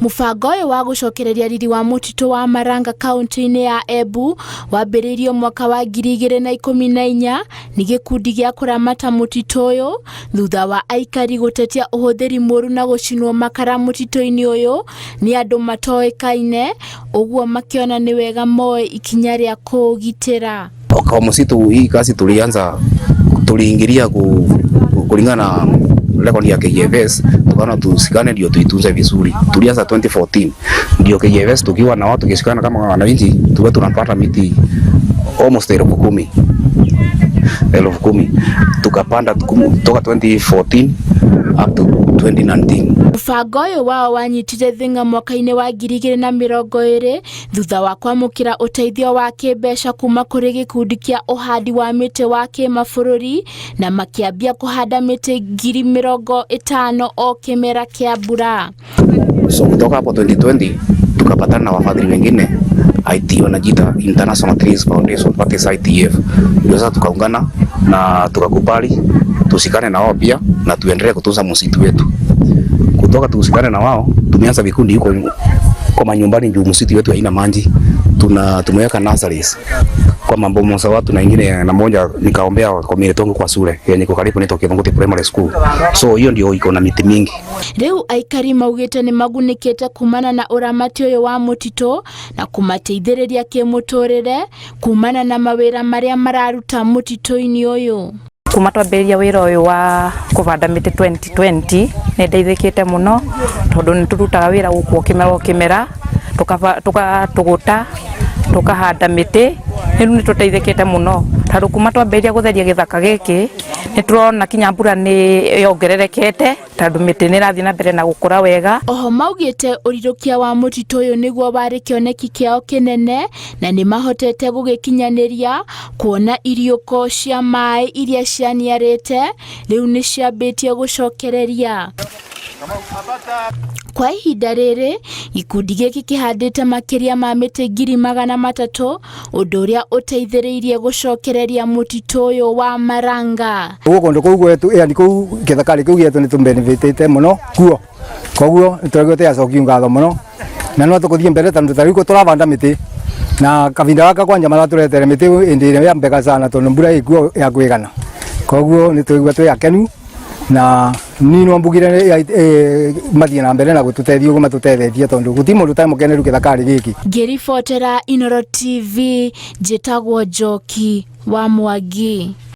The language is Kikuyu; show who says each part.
Speaker 1: Mũbango ũyũ wa gũcokereria riri wa mũtitũ wa Maranga kaunti-inĩ ya Embu wambĩrĩirio mwaka wa 2014 nĩ gĩkundi gĩa kũramata mũtitũ ũyũ thutha wa aikari gũtetia ũhũthĩri mũru na gũcinwo makara mũtitũ-inĩ ũyũ nĩ andũ matoĩkaine, ũguo makĩona nĩ wega moe ikinya rĩa kũũgitĩra.
Speaker 2: Kwa msitu hii kazi tulianza tuliingilia kulingana na rekodi ya KFS, tukaona tusikane ndio tuitunze vizuri. Tulianza 2014 ndio KFS tukiwa na watu tukishikana kama wananchi, tukiwa tunapata miti almost 10,000 10,000 tukapanda toka 2014 up to 2019.
Speaker 1: Mũbango ũyũ wao wanyitire thing'a mwaka-inĩ wa 2020 thutha wa kwamũkĩra ũteithio wa kĩmbeca kuma kũrĩ gĩkundi kĩa ũhandi wa mĩtĩ wa kĩmabũrũri na makĩambia kũhanda mĩtĩ 50,000 o kĩmera kĩa mbura.
Speaker 2: So kutoka hapo 2020 tukapatana na wafadhili wengine IT wanajiita International Trees Foundation, that is ITF. Ndio sasa tukaungana na tukakubali tushikane na wao pia na tuendelee kutunza msitu wetu. Kutoka tushikane na wao tumeanza vikundi huko kwa manyumbani juu msitu wetu haina maji. Tumeweka nurseries kwa mambo mosa watu na ingine na moja nikaombea kwa miretongo kwa shule yenye iko karibu inaitwa Kithunguti Primary School. So hiyo ndio iko na miti mingi.
Speaker 1: Rĩu aikari maugĩte nĩ magunĩkĩte kumana na ũramati ũyũ wa mũtitũ na kũmateithĩrĩria kĩmũtũrĩre kumana na mawĩra marĩa mararuta mũtitũ-inĩ ũyũ.
Speaker 3: Kuma twambĩrĩria wĩra ũyũ wa kũbanda mĩtĩ 2020 nĩ ndeithĩkĩte mũno tondũ nĩ tũrutaga wĩra gũkũ o kĩmera o kĩmera tũgatũgũta tũkahanda mĩtĩ rĩu nĩ tũteithĩkĩte mũno tondũ kuma twambĩrĩria gũtheria gĩthaka gĩkĩ nĩ tũrona kinya mbura nĩ yongererekete tondũ mĩtĩ nĩ ĩrathiĩ na mbere na gũkũra wega.
Speaker 1: Oho maugĩte ũrirũkia wa mũtitũ ũyũ nĩguo warĩ kĩoneki kĩao kĩnene na nĩ mahotete gũgĩkinyanĩria kuona iriũko cia maĩ iria cianiarĩte rĩu nĩ ciambĩtie gũcokereria. Kwa ihinda rĩrĩ gĩkundi gĩkĩ kĩhandĩte makĩria ma mĩtĩ 300,000 ũndũ ũrĩa ũteithĩrĩirie gũcokereria mũtitũ ũyũ wa Maranga.
Speaker 4: Ũguo kũndũ kũu gwetu yani kũu gĩthaka-inĩ kĩu gĩetũ nĩ tũbenefitĩte mũno kuo, koguo nĩ tũraigua tũracokia ngatho mũno na no tũkũthiĩ mbere tondũ ta rĩu tũravanda mĩtĩ na kavinda gaka kwanja maratũretere mĩtĩ ĩndĩ ĩrĩa ya mbega sana tondũ mbura ĩkuo ya kwĩgana, koguo nĩ tũraigua twĩ akenu na ni no mbugire mathiĩ na mbere na gũtũteithia ũguo matũtethetie tondũ gũtirĩ mũndũ ũtarĩ mũkeneru gĩthaka-inĩ gĩkĩ.
Speaker 1: Ngĩribotera Inooro TV njĩtagwo Njoki wa Mwangi.